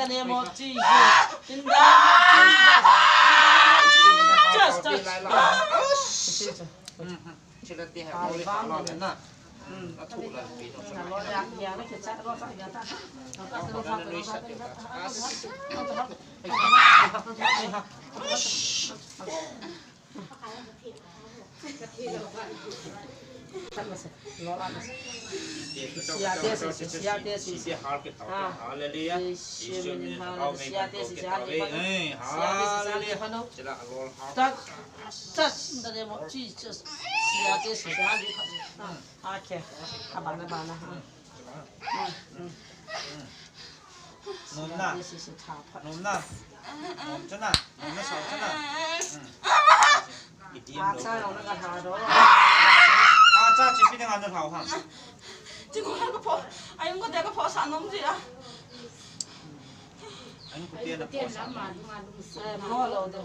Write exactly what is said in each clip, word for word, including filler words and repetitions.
the name of Jesus. In the name of Jesus. In the name of Jesus. Just touch. Hallelujah. Hallelujah. Touch, touch in the name of Jesus. Okay. Abana, abana. Nom na. Nom na. Nom chana. Nom na sao chana. Acha, nom na ka ha do. Acha, chipi na nga na hao ha. Chinu ha ka pho. Ayun ko de ka pho sa nom ji a. Ayun ko de na pho sa. Eh, pho lo de.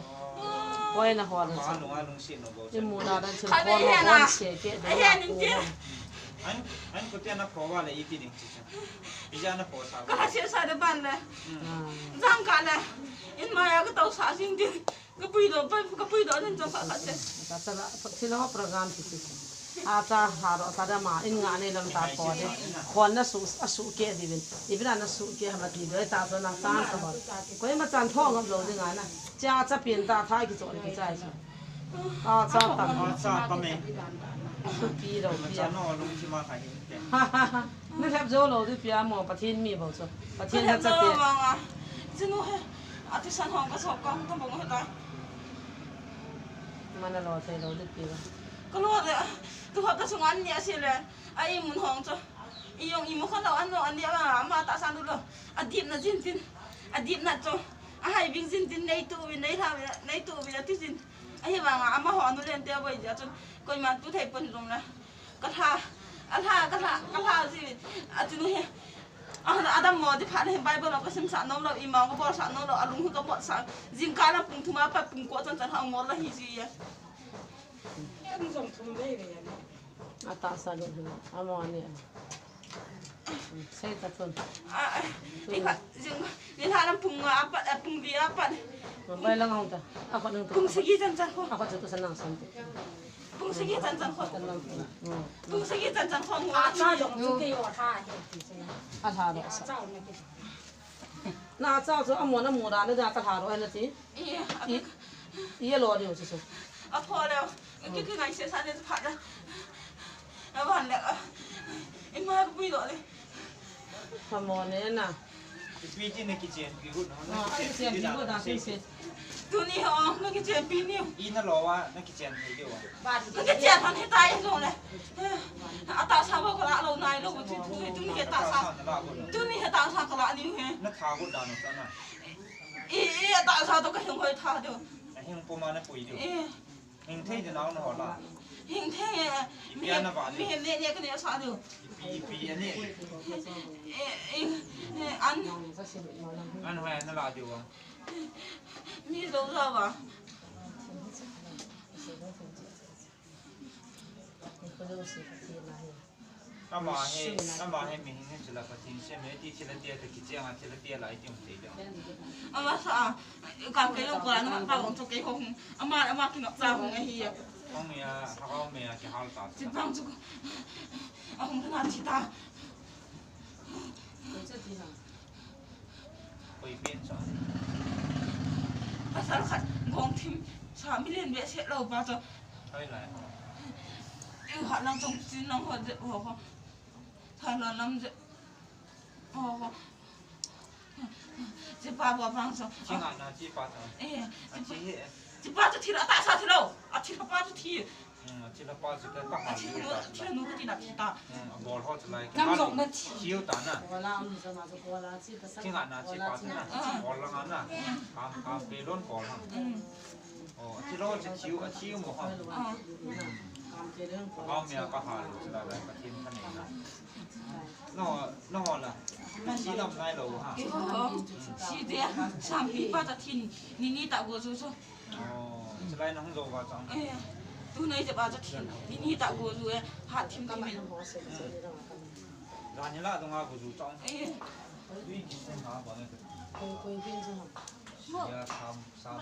Pho na ho lo. Pho lo, alung si no bo. Imu na dan chun pho lo, pho se ke de. Ayun ko. Ayun ko de na pho wa le iti ding chi. Ija na pho sa. Ka se sa de ban le. Jang ka le. In ma ya ka tau sa jing ding. Ka pui do, pa, ka pui do, nin chong kha kha che. Ta cha la, thil ho program ti ti. A cha ha ro sa da ma, in nga nei lam ta pho de. Khon na su, a su ke di vin. I bina na su ke ha ma ti do, ta cha na chan ta ho. Koi ma chan tho ngam lo ding a na. Cha cha pin ta tha ki cho ki cha cha. A cha ta. A cha ta me. Su pi lo pi. Cha no lung chi ma kha hi te. Na lhep jo lo di pia mo, Pathen mi bo cho. Pathen ha cha te. Chinu he. Ati san hong ka sop ka hong tam bong he ta. Mana lo thei lo di pi ba. Ka lo de. Tu ha ka sungan ni a si le. A imun hong cho. I yong imu kha lo an lo an ni a ma ta san lo. A dip na jin tin. A dip na cho. A hai bing jin tin nei tu wi nei la wi nei tu wi a ti jin. A hi ba nga ama ho anu len te a boi ja chun. Koiman tu thei pon jong la. Ka lha, a lha, ka lha, ka lha ji. A chinu he. A, a dam mo di phat he Bible ka sim sa nom lo, ima ka bol sa nom lo, a lung ka bol sa. Jingkah na pung thum a pat pung ko chan chan ha ngol la hi ji ya. Em jong thum ve ve ya. A ta sa lo hi. A mo ni. Sei ta chun. A, a, i kha, jing, ni lha lam pung a pat, a pung li a pat. Bai lang hong ta. A kho nang ta. Pung sagi chan chan kho. A kho chu tu sa nang san tu. Pung sagi chan chan kho. Pung sagi chan chan kho. A cha jong chu ke yo tha he ti chu. A lha ro sa. Na cha chu a mo na mo da na da ka lha ro na ti. I, i lo ri chu chu. A pho le. Ki ki ngai se sa ne pha da. A van le. I ma ku pui lo le. Ka mo ne na. Ipi ti na kichenpi got na. Ah, na kichenpi got na, sei sei. Tuni ho, na kichenpi ni. I na lo wa, na kichenpi di wa. Na kichen han he tai lo le. A tahsa bo ka la lo nai lo, tu, tu, tuni he tahsa. Tuni he tahsa ka la ni he. Na tha got da no sa na. I, i tahsa to ka hing hoi tha do. Na hing po ma na pui do. Eh. Hing thei de nau na ho la. Hing thei e. Ipi ana va ni. Mi ne ne ka ne sa du. Ipi, ipi ani. E, e, e, an. An ho ana la du wa. Mi lo la wa. Ama he, ama he mi hing he chila Pathen sem he ti chila tia ta kicheng a chila tia lai ti um thei ding. Ama sa, kam kei lo ko la na pa gong cho kei hong. Ama, ama ki nok cha hong ahi ya. Hong ya, ha hong me ya ki hal ta. Chi bang chu. A hong na chi ta. Koi pen cho. Pasal khat gong thim sa million be se lo pa cho. Hoi lai. Eu ha lang chong chin lang ho de ho ho. Tha la lam je. Oh. Chi pa bo bang so. Chi nga na chi pa ta. Eh, chi pa. Chi he. Chi pa chu thi la ta sa thi lo. A thi la pa chu thi. Hmm, a thi la pa chu ta pa ha. A thi nu, thi nu ka ti na thi ta. Hmm, a bol ho chu lai. Nam jong na thi. Thiu ta na. Wala am sa ma so wala chi pa sa. Chi nga na chi pa ta na. Bol la nga na. Kam, kam pe lon bol na. Hmm. Oh, a thi lo chi thiu, a thiu mo ha. Ah. Hmm. Kam me a ka ha lo chu la lai Pathen ka nei na. No, no la. Si lam nai lo ha. Keiho, si de, sampi pa ta thin, ni ni ta go chu chu. Oh, chulai nahung jou va chang. Eh, tunai je pa ta thin, ni ni ta go chu e, ha thim thim e. Jan ni la dong a go chu chang. Eh. Dui ki sen ha ba ne. Koi, koi pen chu ham? Sia Sam, Sam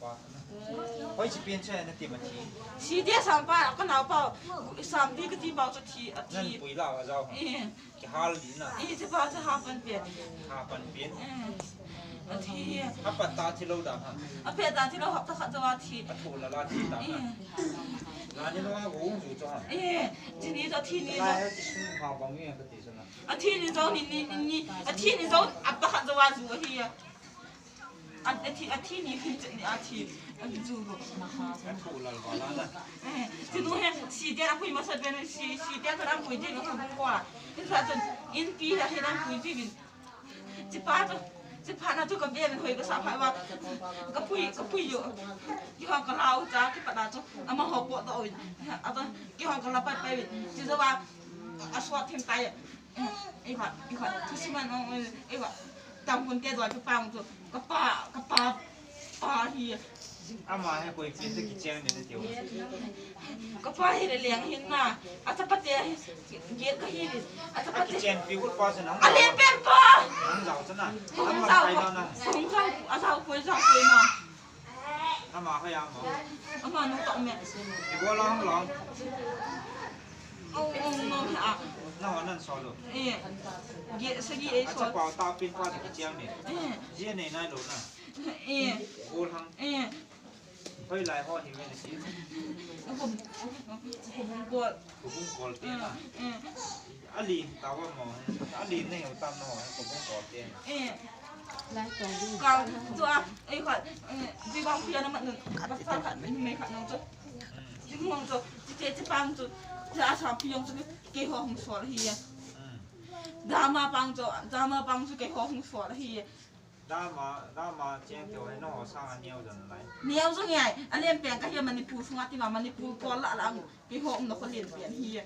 pa na. Hoi, chi pen chu na ti ma thi. Si dia Sam pa, ka nao pa. Sam di ka ti pa chu thi, a thi. Nan pui la a jao. Eh. Ki hal di na. Eh, chi pa chu ha pan pen. Ha pan pen. Eh. A thi. A pa ta thi lo da ha. A pa ta thi lo, hapta khat jou a thi. A thu la la thi ta ha. Eh. La ni lo a go ju chu ha. Eh, chi ni to thi ni. La he ti sum ha bang ni ka ti chu na. A thi ni jou ni, ni, ni, ni. A thi ni jou, a pa khat jou a ju ahi a. A, a thi, a thi ni hin chet ni a thi. A ju lo. A thu lal ba la na. Eh, ti nu he, si dia a pui masa pen, si, si dia ka ram pui dia ka bung ko a. In sa chun, in pi la he ram pui dia bin. Chi pa chu, chi pa na chu ka be hoi ka sa pha ba. Ka pui, ka pui jo. Ki ho ka lau cha, ki pa na chu. Ama ho po to oi. A to, ki ho ka la pa pa oi. Chi jo ba, a suat them tai. Ei va, ei va, thusim a nong, ei va. Tangkhul te doi pa pang chu. Ka pa, ka pa, pa hi. Ama he koi pen te kicheng ni na tiu. Ka pa hi le leng hin na. A chapa te hi, ge ka hi le. A chapa te. Kicheng pi ul pa se nang. A le pen pa. Nang jao cha na. Hung jao, hung jao, a jao koi, jao koi na. Ama kha ya mo. Ama nu tong me. Ibo long long. Ong, ong, no, ha. Na ho nan so lo. Eh. Ge, sagi, eh, so. Acha pao ta pin pa ki chiang ni. Eh. Je nei nai lo na. Eh. Gol hang. Eh. Hoi lai ho hi me na si. Hum, hum, hum, gol. Hum gol te na. Eh. A lin ta wa mo, a lin nei u tam no, ko bung ko te. Eh. Lai ko bung. Ka tu a, eh, khat, eh, bi bang pia na mat nun. Ka sa khat, me khat nang chu. Ti muang chu, ti te ti pang chu. Ti a sa pi yong chu, kei ho hung sol hi ya. Dama pang chu, dama pang chu, kei ho hung sol hi ya. Dama, dama cheng teu he no sang a neo jan lai. Neo jong ngai, a len pen ka hi Manipur sunga ti ma Manipur kol la la ngu. Kei ho um no ko len pen hi.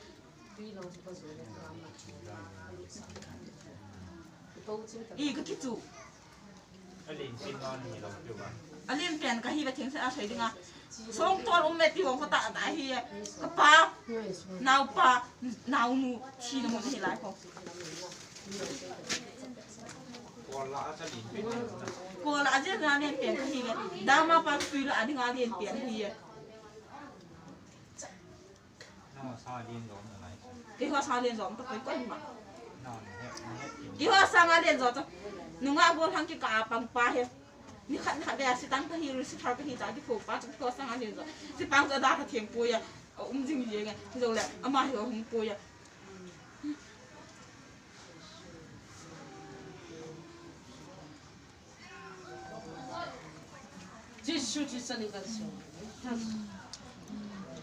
I ka kichu. A len pen no ni lo piu ba. A len pen ka hi ba theng se a sei dinga. Song tol um me ti wong ko ta ta hi. Ka pa, nau pa, nau nu, thi na mo hi lai ko. Kola a sa lin pen na. Kola a je na lin pen hi le. Dama pa tu la a ding a lin pen hi. No, sa lin lo na lai. Ti ho sa lin zo ta koi koi ma. No, ne, ne. Ti ho sa nga lin zo to. Nunga bol hang ki ka pang pa he. Ni khat ni khat be a si tang ka hi ru si thar ka hi ta ki pho pa to ho sa nga lin zo. Si pang zo da ka thiem pu ya. A um jing ye nge. Zo le ama hi hung pu ya. Jisu, Jisu ni kan so.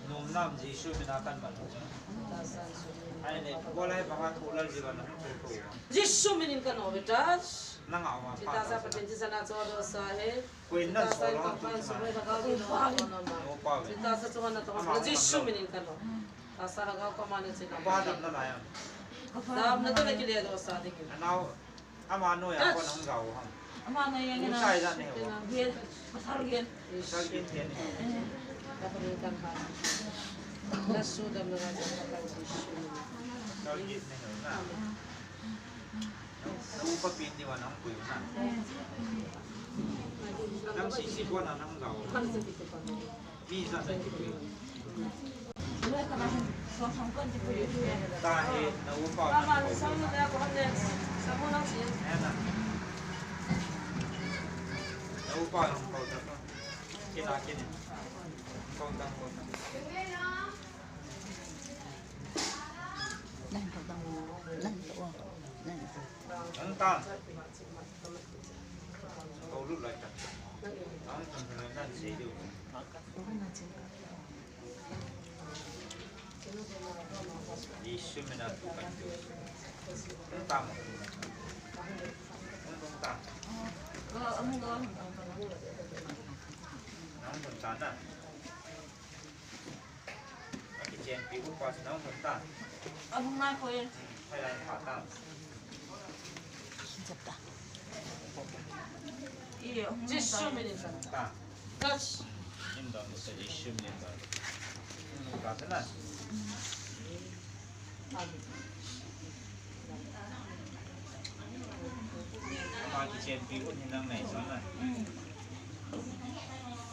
Nom nam Jisu mina kan man. Ai ne, bolai banga thulal jivan na thu thu. Jisu minin kan o beta. Nanga ma. Jita sa patin jisa na cho do sa he. Ko in na so lo tu ma. Jita sa chunga na to. Jisu minin kan o. Asa lhagao ko mane chena. Ba dam na lai am. Dam na to na kile do sa ding. Anao, ama noiya ko nang gao ham. Ama noiya nge na. Sai da ne ho. Gel, pasal gel. Pasal gel te ne. Ka pa kan ba. Na su dam na ga ka su. Pasal gel ne ho na. Na u pa pin di wa nang pui na. Nang si si ko na nang gao. Mi sa na ki pui. Tahi, na upa na ko. He na. Na upa na ko ta. Kina, kina. Ko ta, ko ta. Nan ko ta. Nan ko ta. Nan ta. Ko lu lai ta. Ang tan nan sei diu. Jisu mina tu kan tu. Tung tam. Tung tung tam. Nang tung tam na. Aki chen pi upa nang tung tam. Abu ngai ko ye. Hai lan pa tam. Jisu minin kan. Touch. Nin don sa Jisu minin don. Ka sa na. Kichenpi un hi nang nei chun na.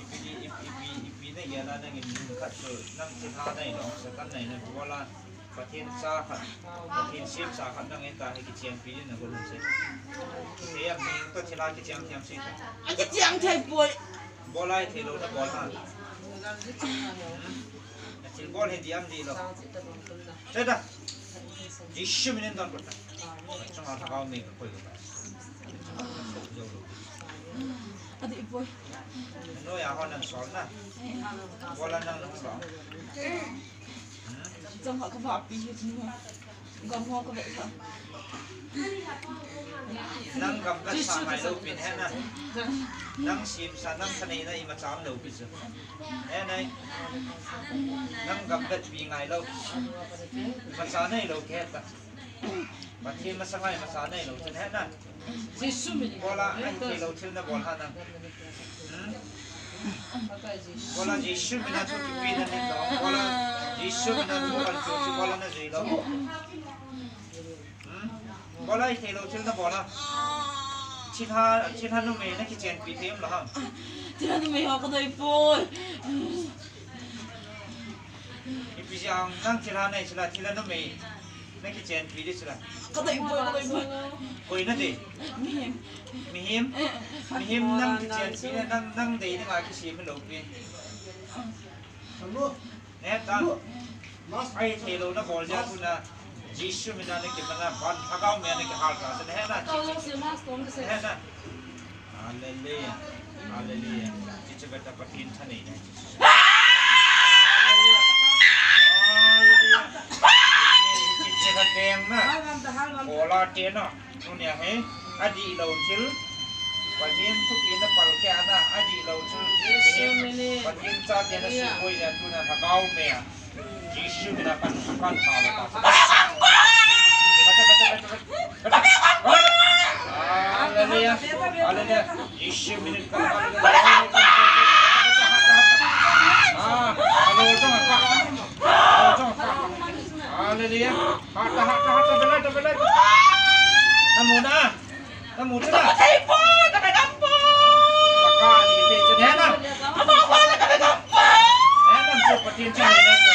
Ipi, ipi, ipi, ipi na gel a nangin mun khat chu nang thilha nei lou, Satan nei na bol a. Pathen cha khat, Pathen semsa khat nang hita hi kichenpi ding na gon se. Kei a mi to thilha kicheng thiam se. A kicheng thei poi. Bol a thei lou na bol ha. Na thil bol hi diam di lou. Che da. Jisu minin don ko ta. Chang a thakau me ko ko. Adi boy. No ya ho nang sol na. Bol a nang nang sol. Chang ha ka ba pi hi tu. Gam ho ka ba. Nang gam ka sa mai lou pin he na. Nang semsa nang thanei na ima cham lou pi chu. He nai. Nang gam ka pi ngai lou. Ima cha nei lou ke ta. Pathen masa ngai masa nei lou chen he na. Bol a, ai thei lou thil na bol ha nang. Hmm? Bol a Jisu mina thu kipe na nei lou. Bol a Jisu mina thu kan chu chu bol a na jui lou. Hmm? Bol a ai thei lou thil na bol ha. Thilha, thilha numei na kichenpi thei um lou ham. Thilha numei ho ka dei poi. Ipi jeh a nang thilha nei sila, thilha numei na kichenpi di sila. Ka dei poi, ka dei poi. Koi na dei? Mihem. Mihem? Eh. Mihem nang kichenpi na, nang, nang dei dinga kisem lou pi. Ne ta. Ai thei lou na bol jeh a tu na. Jisu mina na kiman a ban thagau me na kihal ta. He na. He na. Hallelujah. Hallelujah. Chichu beta Pathen thanei na. Hallelujah. Hallelujah. Chichu beta na. Kola te na. Tunia hi. Adihlou thil. Pathen thupina palkeh na. Adihlou thil. Pathen chate na sukoi na tuna thagau me a. Jisu mina kan, kan thalo ta. Hallelujah. Hallelujah. Jisu mina kan, kan, kan. Ah, hallelujah. Hallelujah. Hata, hata, hata, bela, bela. Namu na. Namu chu na. Ka thei po, ka be dam po. Ka ni thei chu ne na. Ama po na ka be dam po. Ne na chu Pathen thanei na chu.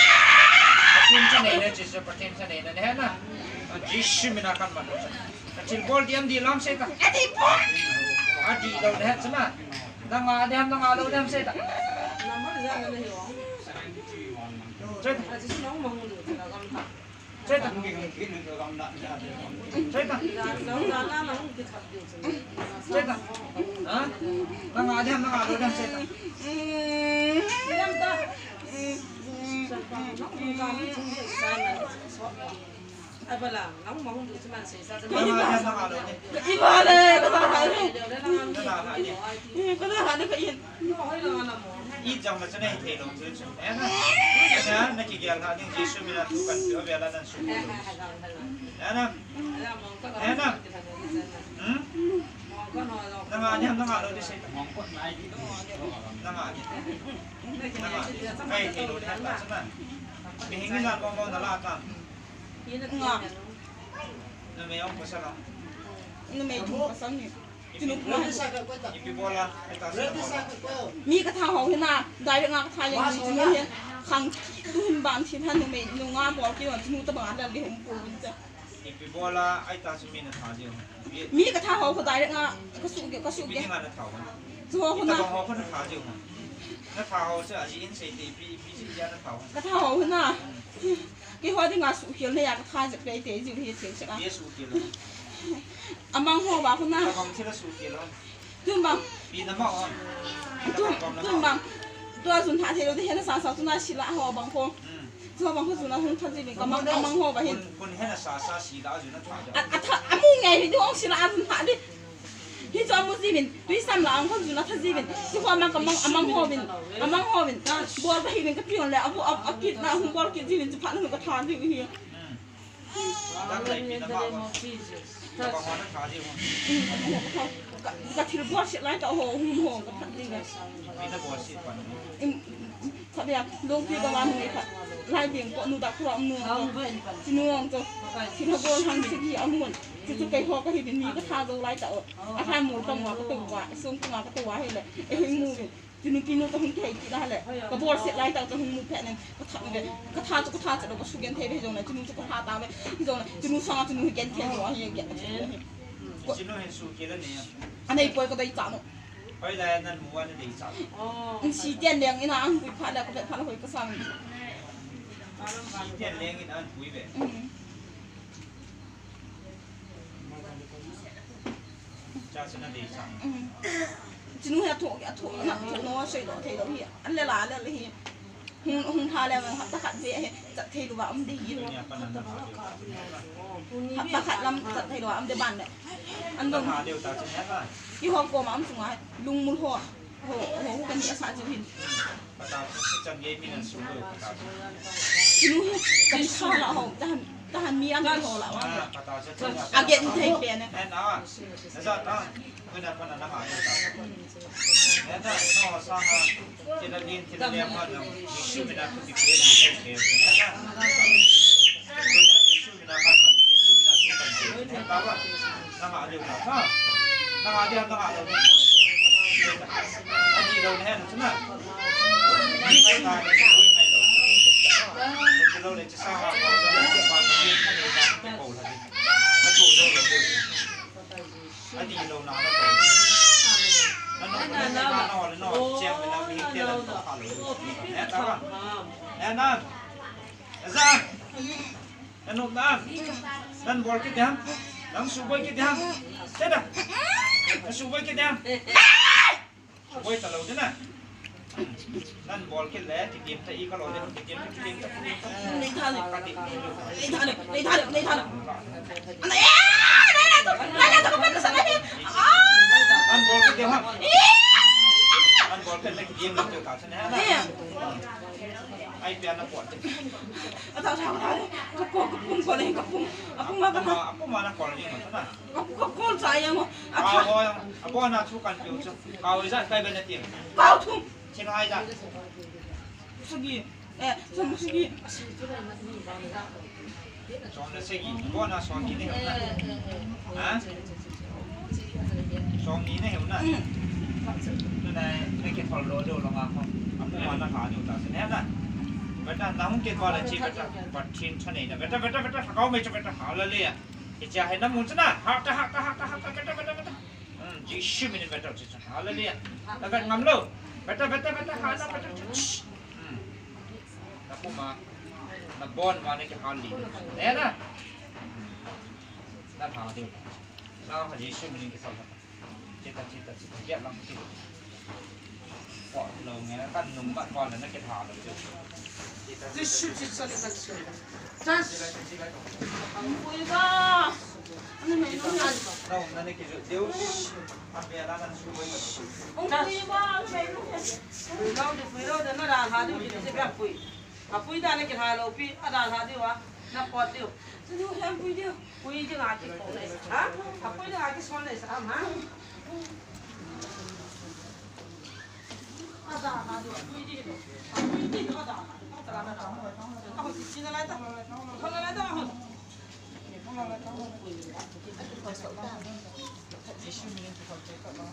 Pathen thanei na chu, Pathen thanei na ne na. Jisu mina kan man chu. Ka thil bol diam di lam se ta. Ka thei po. Adihlou ne chu na. Nang a diam, nang a lou diam se ta. Se ta. Cheta. Cheta. Cheta. Ha? Nang a diam, nang a lou diam cheta. Nang a diam, nang a lou diam. Iba le, ka na ha le. Nang a ha le. Ka na ha le ka in. Ijang na chane thei lou chu chu. Ena. Ena, na kigel na ding Jesu mina thu kan pe, avela nan su. Ena. Ena. Hmm? Nanga niam, nanga lou di se. Nanga niam. Nanga niam. Kai thei lou di han ta chana. Mihing ni jan bong bong na la ta. Nga. Numei ong pasal a. Numei thum pasal ni. Tinu kuma. Ipi bola, eta sa bola. Mi ka tha ho hina, direct nga ka tha jeng ni tinu hin. Khang tu hin ban thin han numei, nu nga bol ki wan tinu ta ba la le hum pu cha. Ipi bola, ai ta chu mi na tha jeng. Mi ka tha ho ko direct nga ka su ge, ka su ge. Ipi nga na tha ho. Chu ho na. Ita ho ko na tha jeng. Na tha ho cha ji in sei te ipi, ipi ji ja na tha ho. Ka tha ho hina. Keiho dinga suhkhel nei a ka tha jep lei te jiu hi thil sek a. Ye suhkhel lo. Amang ho ba khu na. Amang thil a suhkhel lo. Tun bang. Pi na ma o. Tun, tun bang. Tua jun tha thei lo te hena sa sa tuna sila ho bang khu. Hmm. Tua bang khu jun a hung tha ji mi ka mang, ka mang ho ba hin. Kun, kun hena sa sa sila jun a tha ja. A, a tha, a mu ngai hi dong sila jun tha di. Hichu amu jiuvin, tui sam la ang khon jun a tha jiuvin. Chu kho amang ka mang, amang hovin, amang hovin. Bol ka hivin ka pion le, abu, a, a kit na, hung bol kit jiuvin, chu phat na ka tha jiu hi. Ka, ka thil bol se lai ta ho, hung ho, ka phat jiu. Im, kha bia, lungpi ka van ngai kha. Lai bing ko nu da khura nu. Chinu ang to. Thil bol hang se ki amun. Chu kei ho kahi din mi katha jou lai tah. Atha mol tang uva katou uva, sung tang uva katou uva hile. Eihin mu uvin. Chu nupi nu kahung kihei kit a hile. Kabolset lai tah chu hung mu phat nin. Katha ve. Katha chu katha chu lou kasugenthei ve jongle. Chu nu chu katha tave. Jongle. Chu nu sanga chu nu hi genthei lou ahi, gen. Chu nu hin su kila ne. Anei poi kadei cha nu. Hoilai a nan mu a nadei cha. Nsi tian leng in a an pui phat le, kavet phat le hoi kasang. Nsi tian leng in a an pui ve. Mm. Cha chu nadei cha. Mm. Chu nu hi athoh, athoh, na, athoh no, soi lo, thei lo hi. An le la le le hi. Hung, hung tha le, hapta khat ve, chat thei lou va um ding hi. Hapta khat lam chat thei lou va um ding ban le. An dong. Keiho koma um sunga, lungmol ho. Ho, ho, ho, kan ni asa chu hin. Chu nu hi, kan sa la ho, tahan, tahan mi ang ho la. Agen thei pe ne. Amen. Azan. Nanop nam. Nan bol kit diham. Nan suboi kit diham. Tida. Nan suboi kit diham. Suboi talou dina. Nan bol kit le, kitim ta i kalou dina, kitim ta, kitim ta, kitim ta. Nei tha le. Nei tha le, nei tha le, nei tha le. Ana, eh, nei, nei, nei, nei, nei, nei, nei. Ah. Nan bol kit diham. Eh. Nan bol kit le, kitim ta, kitim ta. Ai, pia na pot. Ata, ata, ata. Ka ko, ka pum ko le, ka pum. A pum ma ka. A pum ma na ko le ma na. Ka, ka ko sa yang mo. Ata. Ka ho, a bo na chu kan piu chu. Ka ho ja kai ba na ti. Ka ho thum. Chin hai ja. Sagi. Eh, sagi, sagi. Som le sagi, bon a som ni ne hemna. Ha? Som ni ne hemna. Mm. Tuna, na kithol lou diu lou nga ko. Apuma na kha diu ta se ne na. Beta, na hung kit val a chi beta. Pathen thanei na. Beta, beta, beta. Kau mai chu beta. Hallelujah. Hiche hi na mun chu na. Ha ta, ha ta, ha ta, ha ta. Beta, beta, beta. Hmm, Jesu min in beta chu. Hallelujah. Na vet ngam lou. Beta, beta, beta. Ha na beta. Hmm. Na puma, na bon ma na kihal li. Ne na? Na tha diu. Na ha Jesu min in kisal. Chita, chita, chita. Kya lang chita. Ko lo nge kan nung mat ko na na kitha lou. Chita, chita, Jesu chita. Chita, chita. Chas. Ui ba. Ani mai no. Na um na ne kijo diu. A be la na su bai. Ui ba, ani mai no. Pui lou de, pui lou de, na dalha diu, kiti se pia pui. Apui da na kilha lou pi, adalha diu a, na pot diu. Chu nu hem pui diu. Pui diu a kiko le sa, ha? Apui diu a kison le sa, ha? Adalha diu, apui diu. Apui diu, adalha diu. Adalha diu. Aho si si na lai ta. Aho na lai ta, aho. Jesu min in kithol chai ta ba.